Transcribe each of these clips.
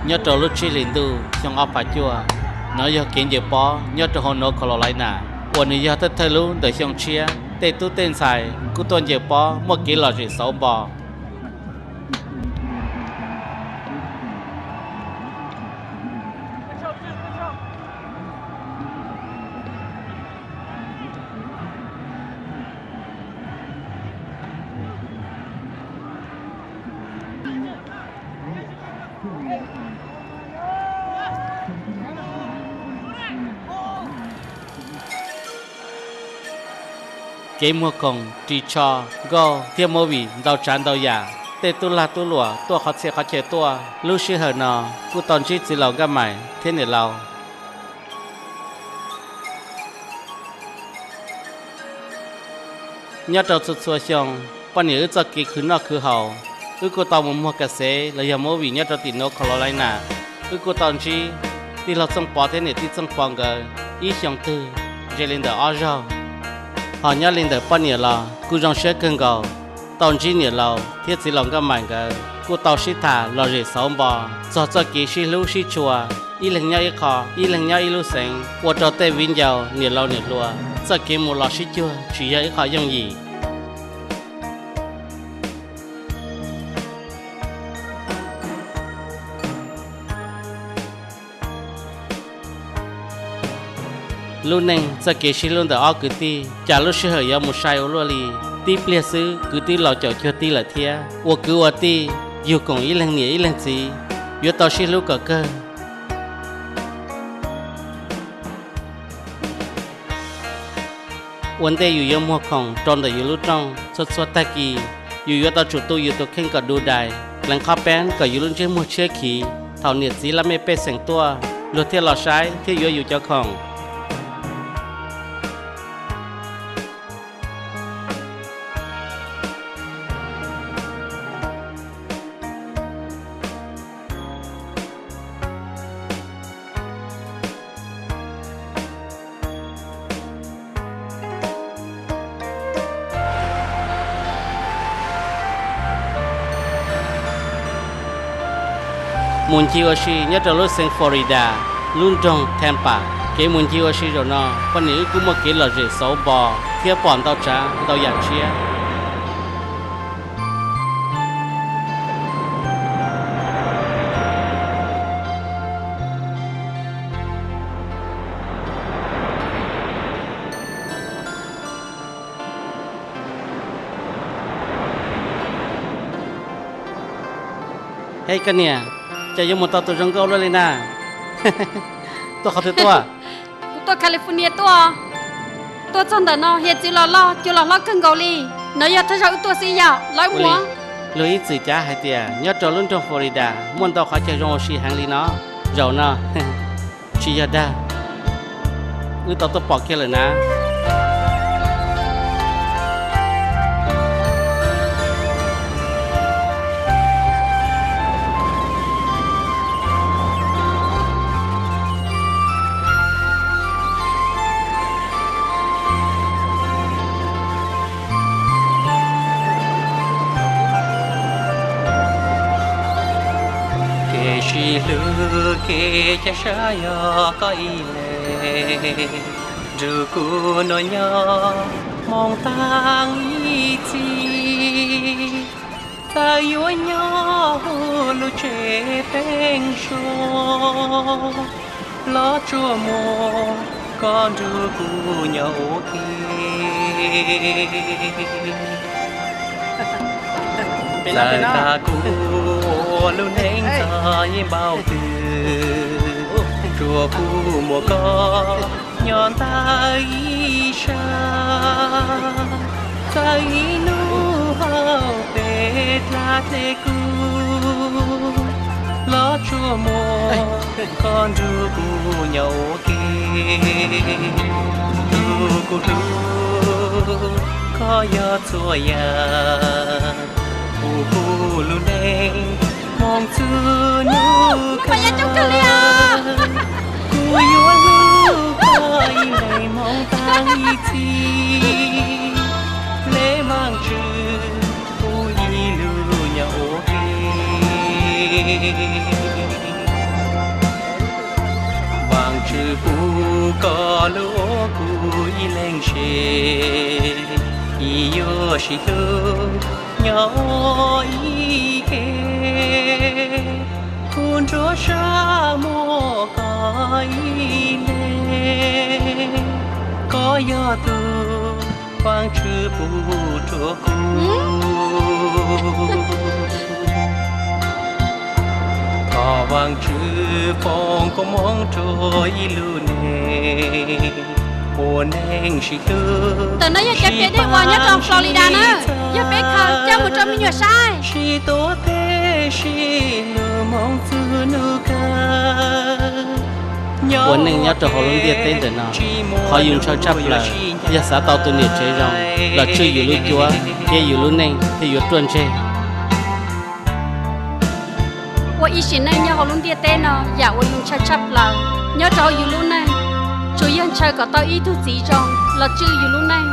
nyob rau lub tsib hlis ntuj xyoo ob phav cuaj. Nov yog kev ncaws pob nyob rau hauv North Carolina uas nws yog thawj thawj lub ntawm xyoo tshiab. Tej tub tej ntxhais kuj tuaj ncaws pob muaj kev lom zem xauv npo. Kev muag khoom, ris tsho, nkauj thiab movie ntau tsav ntau yam. Tej tub lag tub luam tuaj qhov txhia qhov chaw tuaj. Lub sij hawm no kuj tau ntsib txiv laus Nkaj Maim thiab niam laus. Nyob rau txhua txhua xyoo, poj niam wb txoj kev khwv noj khwv haus, wb kuj tau mus muag kas xev los yog movie nyob rau tim North Carolina. Wb kuj tau ntsib tij laug Txooj Pov thiab niam tij Txooj Pov nkawd ib xyoo twg ze li ntawm ob zaug. Ho nyob li ntawm poj niam los kuj zoo siab kawg nkaus, tau ntsib niam laus thiab txiv laus Nkaj Maim nkawd kuj tau sib tham lom zem xauv npo txog txoj kev sib hlub sib tshua, ib leeg nyob ib qho, ib leeg nyob ib lub xeev, ua rau tej viv ncaus niam laus niam hluas txoj kev mus los sib cuag tsis yog ib qho yooj yim. Lub neej txoj kev sib hlub ntawm ob kwv tij cas lub sij hawm yuav mus sai ua luaj li. Tib pliag xwb kwv tij laus caum cuag tij lawm thiab. Ua kwv ua tij, yug koom ib leeg niam ib leeg txiv, yuav tau sib hlub kom kawg. Ua ntej yus yuav muag khoom rau ntawm yus lub rooj, txhua txhua tag kis yus yuav tau tsum tu yus tus kheej kom du dais, pleev qhov peeb kom yus lub ntsej muag tshiab khiv. Thaum niam txiv laj mej pej xeem tuaj, luag thiaj los saib thiab yuav yus cov khoom. Mus ncig ua si nyob rau lub xeev Florida, lub nroog Tampa. Kev mus ncig ua si zaum no, poj niam wb kuj muaj kev lom zem xauv npo thiab pom ntau tsav ntau yam tshiab. Hej koj niam, cas yuav mus tau tus zoo nkauj luaj li na? Tuaj qhov twg tuaj? Kuv tuaj California tuaj. Tuaj txog ntawm no hiav txwv los loj, cua los hlob kawg nkaus li. No yog thawj zaug wb tuaj xwb yom, lawv mus. Luag ib txwm cav hais tias nyob rau lub nroog Florida muaj ntau qhov chaw zoo ua si heev li no. Zaum no tsis yog dag, wb tau tuaj pom kiag lawm na. Kev sib hlub kev cia siab yog koj ib leeg, nrog kuv noj nyob hmoov taag ib txhis. Txawm yuav nyob huv lub tsev peev suab los tsuas muaj koj nrog kuv nyob ua ke. Txawm tas kuv ua lub neej txom nyem npaum twg, tsuas kuv muaj koj nyob ntawm ib sab. Txawm ib hnub hauv peb dlaab dlej kub los tsuas muaj koj nrug kuv nyob ua ke. Nrug kuv hlub koj yog txhua yam, kuv kuv lub neej hmoov txug nub kawg. Kuv yuav hlub koj ib leeg hmoov taag ib txhis. Le maam tswv kuv ib lub nyob ua ke. Pub koj lub ua kuv ib leeg se, ib yuav sib hlub nyob ua ib ke. Kuv nruab siab muaj koj ib leeg, koj yog tus Vaajtswv pub rua kuv. Thov Vaajtswv foom koob hmoov rua ib lub neej, ua neej sib hlub. Ntawm no yog cov kev dej uas nyob rau Florida na, yog peb khaws coj mus rau me nyuam saib. Sib tuav tej sib lug moog txug nub kawg. Ua neej nyob rau hauv lub ntiaj teb ntawm no, qhov yus ntshaw tshaj plaws yog xav tau tus niam tsev zoo los tswj yus lub cuab, thiab yus lub neej thiaj yuav ruaj ntseg. Ua ib sim neej nyob hauv lub ntiaj teb no, yam uas yus ntshaw tshaj plaws nyob rau hauv yus lub neej, tsuas yog ntshaw kom tau ib tug txiv zoo los tswj yus lub neej,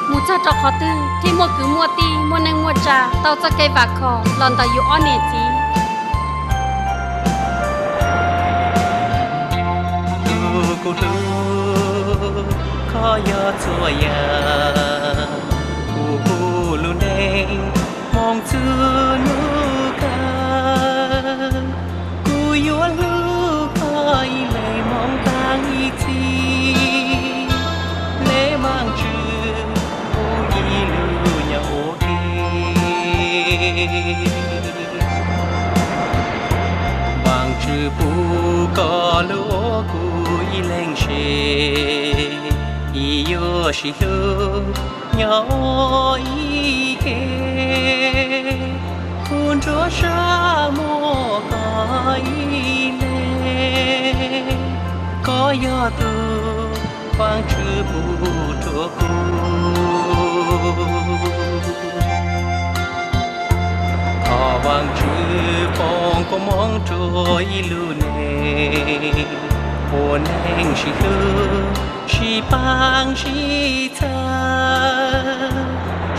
mus txog rau qhov twg thiaj muaj kwv muaj tij, muaj neej muaj tsa, tau txoj kev vam khom los ntawm yus ob niam txiv. Tus kuv hlub, koj yog txhua yam, kuv pub lub neej moog txug nub kawg. Kuv yuav hlub koj ib leeg moog taag ib txhis, le Vaajtswv pub ib lub nyob ua ke. Vaajtswv pub koj lub ua kuv ib leeg se, ib yuav sib hlub nyob ua ib ke. Kuv nruab siab muaj koj ib leeg, koj yog tus Vaajtswv pub rua kuv. Thov Vaajtswv foom koob hmoov rua ib lub neej, ua neej sib hlub sib paab sib txhawb,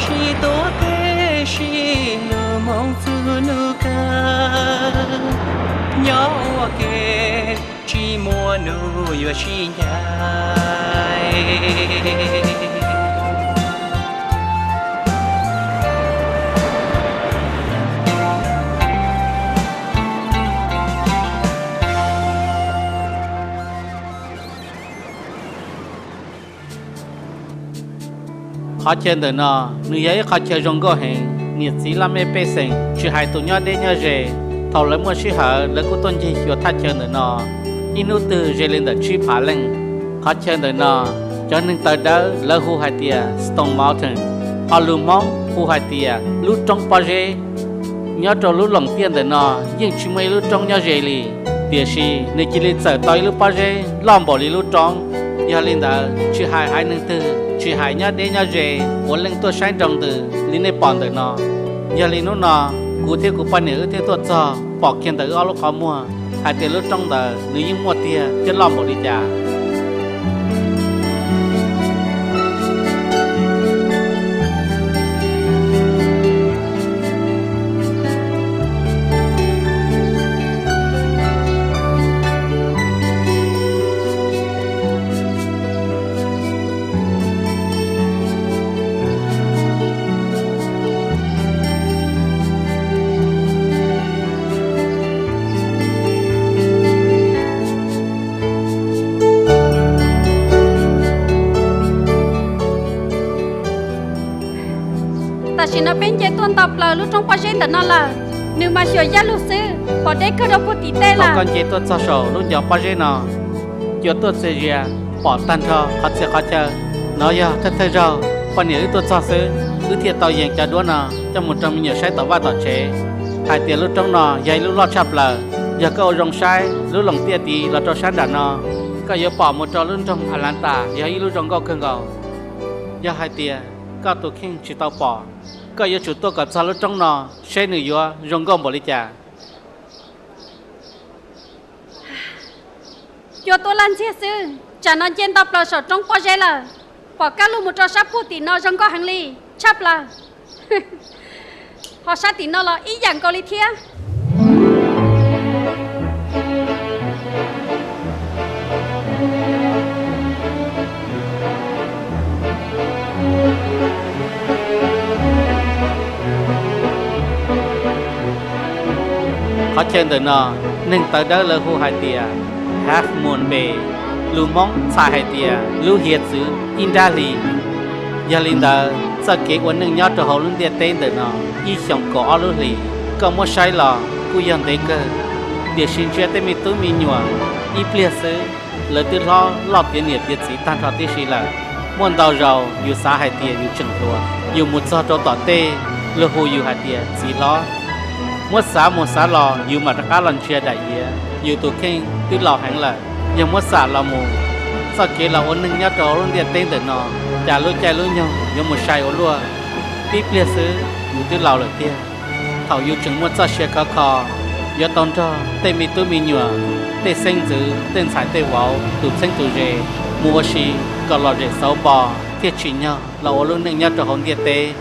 sib tuav tej sib lug moog txug nub kawg. Nyob ua ke, tsi muaj nub yuav sib ncaim. Qhov chaw ntawm no, nws yog ib qhov chaw zoo nkauj heev, niam txiv laj mej pej xeem, tsis hais tus nyob deb nyob ze, thaum lawv muaj sij hawm lawv kuj tuaj ncig xyuas thaj chaw ntawm no, ib hnub twg ze li ntawm tsib phav leej. Qhov chaw ntawm no, cov neeg tawv dawb lawv hu hais tias Stone Mountain, ho lus Hmoob hu hais tias lub roob pob zeb. Nyob rau lub loos tiaj ntawm no yeej tsis muaj ib lub roob nyob ze li, tiam sis nws cia li txawm tau ib lub pob zeb loj npaum li lub roob. Yog li ntawd, tsis hais haiv neeg twg, tsis hais nyob deb nyob ze, puav leej tuaj saib nroo ntws li nej pom ntawm no. Yog li hnub no, kuv thiab kuv poj niam wb thiaj tuaj txog pom kiag ntawm wb ob lub qhov muag hais tias lub roob ntawd nws yeej muaj tiag thiab loj npaum li cas. Tam sim no peb nce tuaj nto plaws lub roob pob zeb ntawm no lawm, nws mas xyuam yaj lug xwb, pom deb kawg rau puag tim tej lawm. Thaum koj nce tuaj txog saum lub ncov pob zeb no, cua tuaj txias zias, pom tag nrho qhov txhia qhov chaw. Nov yog thawj thawj zaug poj niam wb tuaj txog xwb, wb thiaj tau yees cov duab no coj mus rau me nyuam saib tom vaj tom tsev hais tias lub roob no yog ib lub loj tshaj plaws. Yog koj ua zoo saib lub loos tiaj tid los rau sab nram no, koj yuav pom mus rau lub nroog Atlanta yog ib lub zoo nkauj kawg nkaus. Yog hais tias koj tus kheej tsis tau pom, koj yuav tsum tuaj kom txog lub roob no seb nws yuav zoo nkauj npaum li cas. Cua tuaj laj ntxiag xwb, tsam no nce nto plaws saum roob pob zeb lawm, pom kaj lug mus rau sab puag tim no zoo nkauj heev li tshaj plaws. Ho sab tim no los ib yam nkaus li thiab. Chaw ntawm no neeg tawv dawb lawv hu hais tias Half Moon Bay, lus Hmoob txhais hais tias lub hiav txwv ib nrab hli. Yog li ntawd, txoj kev ua neej nyob rau hauv lub ntiaj teb ntawm no ib xyoos kaum ob lub hlis, koj muab saib los kuj yog ntev kawg, tiam sis ntsia tej me tub me nyuam ib pliag xwb lawv twb hlob loj tiav niam tiav txiv tag nrho tib si lawm. Muaj ntau zaus yus xav hais tias yus tseem hluas, yus mus txog rau tom tej luag hu yus hais tias txiv hlob. Muab xav mus xav los yus mam rov qab los ntsia daim iav, yus tus kheej twb laus heev lawm. Yog muab xam los mus, txoj kev los ua neej nyob rau lub ntiaj teb ntawm no, cas lub caij lub nyoog yuav mus sai ua luaj, tib pliag xwb yus twb laus lawm tiag. Thaum yus tseem muaj txoj sia khov kho, yuav tau nrog tej me tub me nyuam, tej xeeb ntxwv, tej ntxhais tej vauv, tus txheeb tus ze mus ua si kom lom zem xauv npo thiaj tsim nyog los ua lub neej nyob rau hauv ntiaj teb.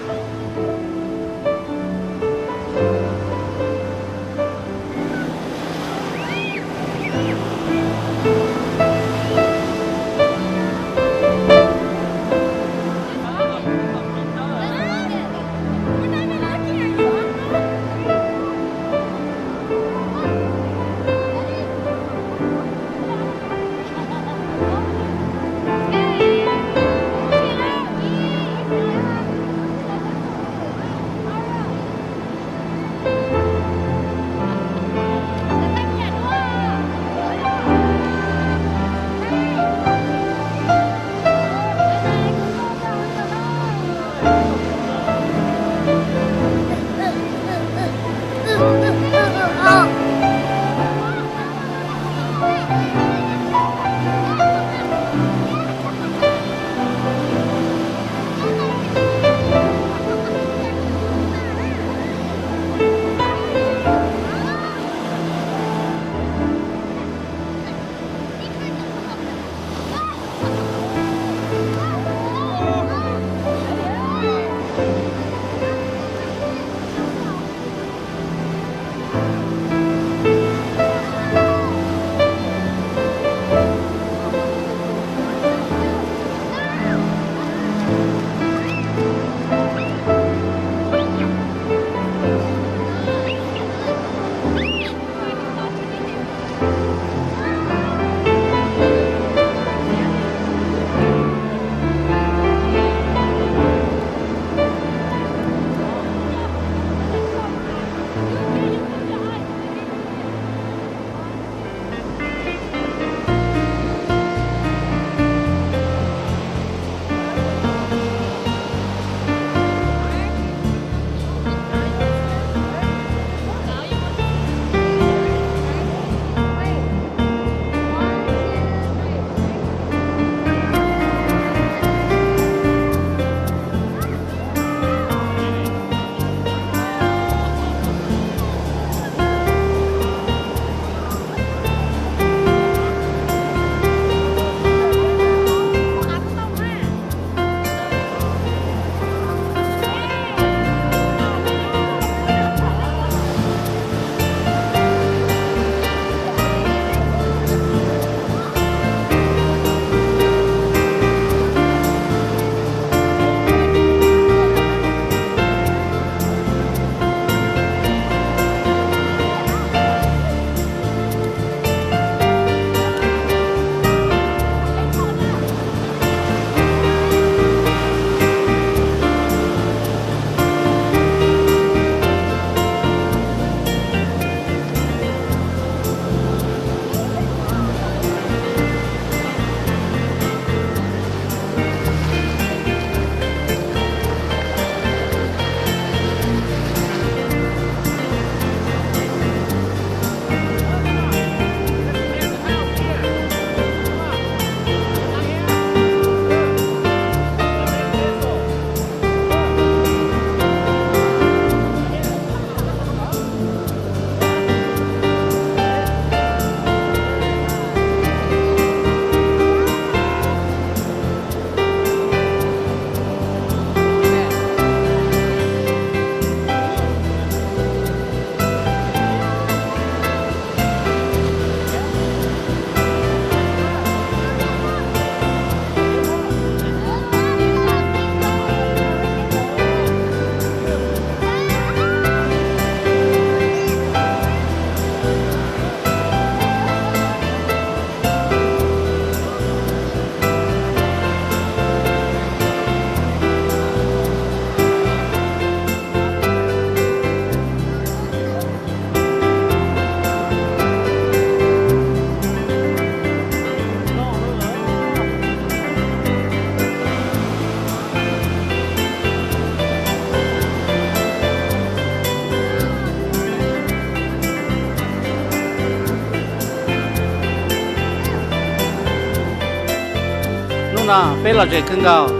Peb lom zem kawg nkaus,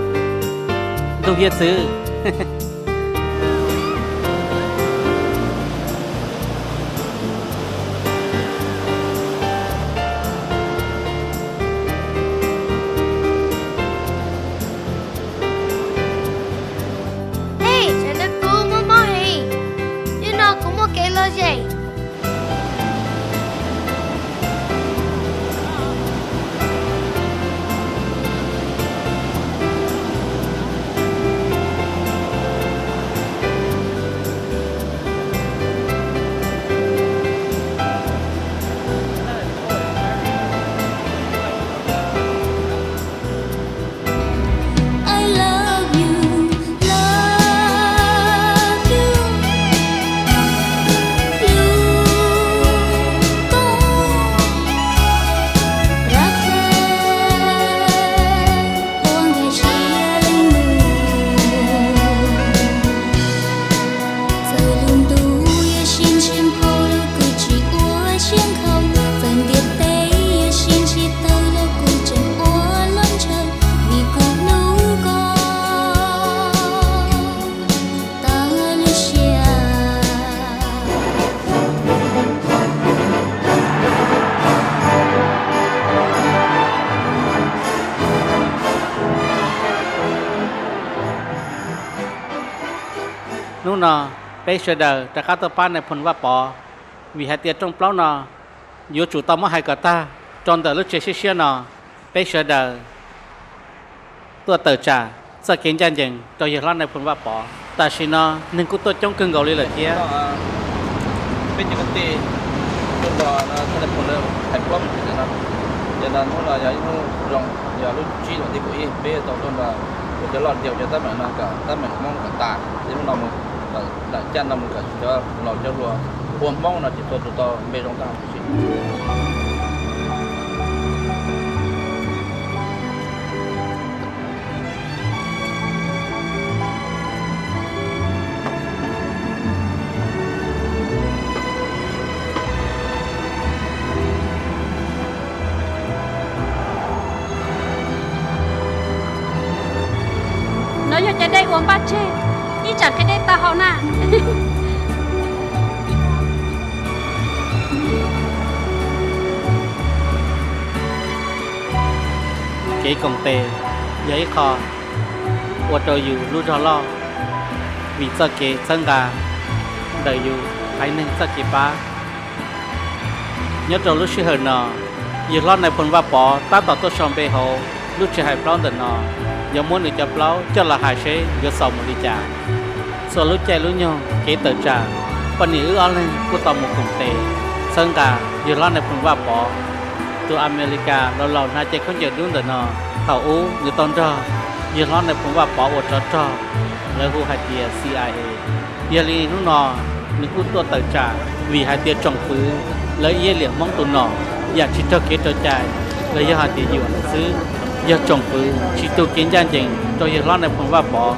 ntug hiav txwv. Hej, sawv daws, kuv mob mob heev, hnub no kuv muaj kev lom zem. Txawm lub ntuj yuav sib ntsib, nphau lub kws tsis ua siab nkhaus. Txawm ntiaj teb yuav sib ntsib tawg, lub kws tseem ua lub ntshaw, vim kuv hlub koj tag lub siab. Hnub no peb sawv daws rov qab tuaj pab Nais Phoo Vaj Pov, vim hais tias rooj plaub no yuav tsum tau muab hais kom tag rau ntawm lub tsev siab siab no. Peb sawv daws tuaj tawm tsam txoj kev ncaj ncees rau yawg hlob Nais Phoo Vaj Pov. Tam sim no neeg kuj tuaj coob kawg nkaus li lawm thiab. Peb cov kwv tij tuaj nrog thaj Nais Phoo lawv hais plaub mus tim no. Ces hnub no yog ib hnub zoo, yog lub tsib hlis ntuj kaum ib, peb tau tuaj nrog cov loj tiaus cov teeb meem no kom teeb meem Hmoob kom tas, ces hnub no mus kom nram caj no mus kom cov laus cov hluas ua Hmoob no ces txhua tus tau npe zoo tag huv si. No yog cov dej uas npaj tseg, ib tsam qhib dej tag hau na. Kev koom tes yog ib qho ua rau yus lub zog loj, vim txoj kev txhawb nqa ntawm yus haiv neeg txoj kev pab. Nyob rau lub sij hawm no, yawg hlob Nais Phoo Vaj Pov tab tom tuaj sau npe hauv lub tsev hais plaub ntawm no, yuav muab nws cov plaub coj los hais seb yuav xaus mus li cas. Txhua lub caij lub nyoog kev tawm tsam, poj niam wb ob leeg kuj tau mus koom tes txhawb nqa yawg hlob Nais Phoo Vaj Pov. Tus Amelikas laus laus hnav cev khaub ncaws dub ntawm no, thaum ub nws tau nrog yawg hlob Nais Phoo Vaj Pov ua tsov rog, lawv hu hais tias C I A. Yog li hnub no nws kuj tuaj tawm tsam vim hais tias tsoom fwv lawv iab liam Hmoob tus nom yam tsis raug kev raug cai, los yog hais tias yuam lawm xwb. Yog tsoom fwv tsis tu kev ncaj ncees rau yawg hlob Nais Phoo Vaj Pov,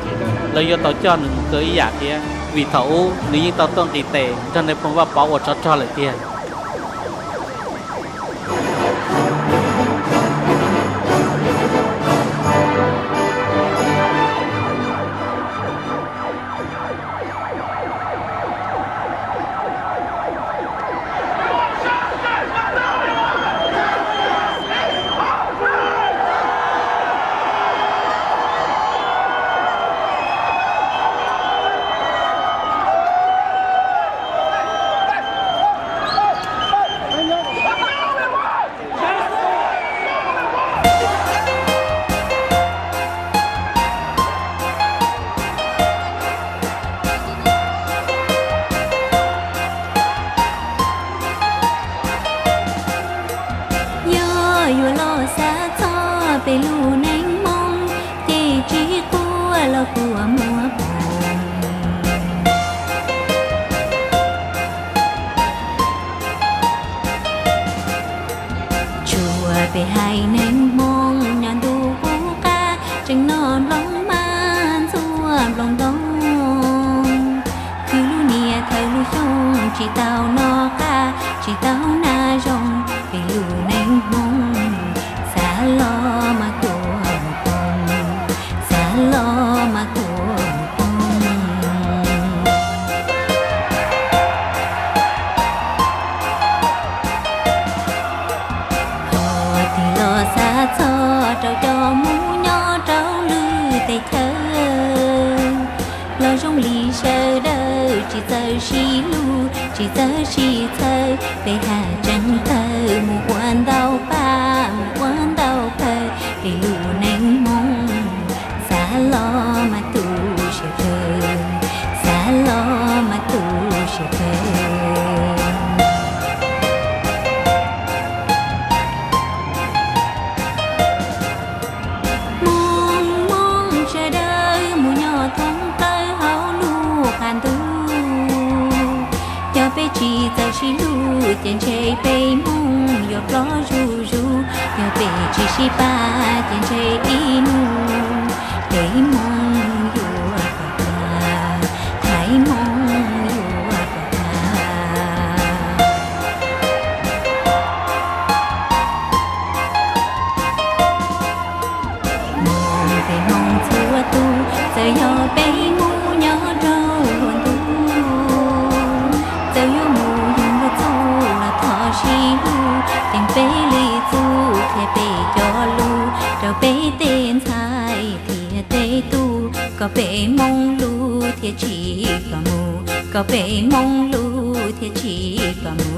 lawv yuav tau coj nws mus kaw ib yam thiab, vim thaum ub nws yeej tau tuaj nqis tes nrog Nais Phoo Vaj Pov ua tsov rog lawm tiag. Yog yuav los xav txog peb lub neej Hmoob, ces tsis quaj los quaj muaj phoom. Tshuav peb haiv neeg Hmoob nyob ntuj qub qab, tseem noj nplooj hmab ntxuav nplooj ntoo. Khwv lub niaj khawv lub xyoo tsis tau noj qab, tsis tau hnav zoo, peb lub neej Hmoob xav los mas tuag mus Mus nyob rau lwm teb chaws los zoo li sawv daws tsis txawj sib hlub tsis txawj sib txhawj, peb haj tseem tawg mus ua ntau pab mus ua ntau pawg, peb lub neej Hmoob xav los mas tu siab kawg, xav los mas tu siab kawg. Hmoob Hmoob sawv daws mus nyob thoob plaws hauv lub qab ntuj, yog peb tsis txawj sib hlub ces ntshe peb Hmoob yuav ploj zuj zus, yog peb tsis sib pab ces ntshe ib hnub peb Hmoob yuav poob tag, Thaib Hmoob yuav poob tag. Hmoob peb Hmoob txhua tus, txawm yog peb mus nyob rau hauv ntuj, txawm yuav mus yug luag txuj los thov sib hlub, ceeb peb li txuj qhia peb cov lus rau peb tej ntxhais thiab tej tub, kom peb Hmoob hlub thiaj tsis ploj mus, kom peb Hmoob hlub thiaj tsis ploj mus.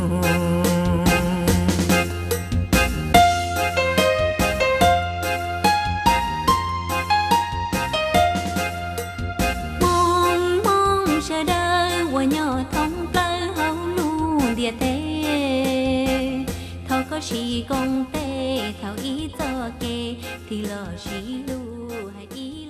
Hmoob Hmoob sawv daws uas nyob thoob plaws hauv lub ntiaj teb, thov koj siv koom tes thaum ib txoj kev, tig los sib hlub hais ib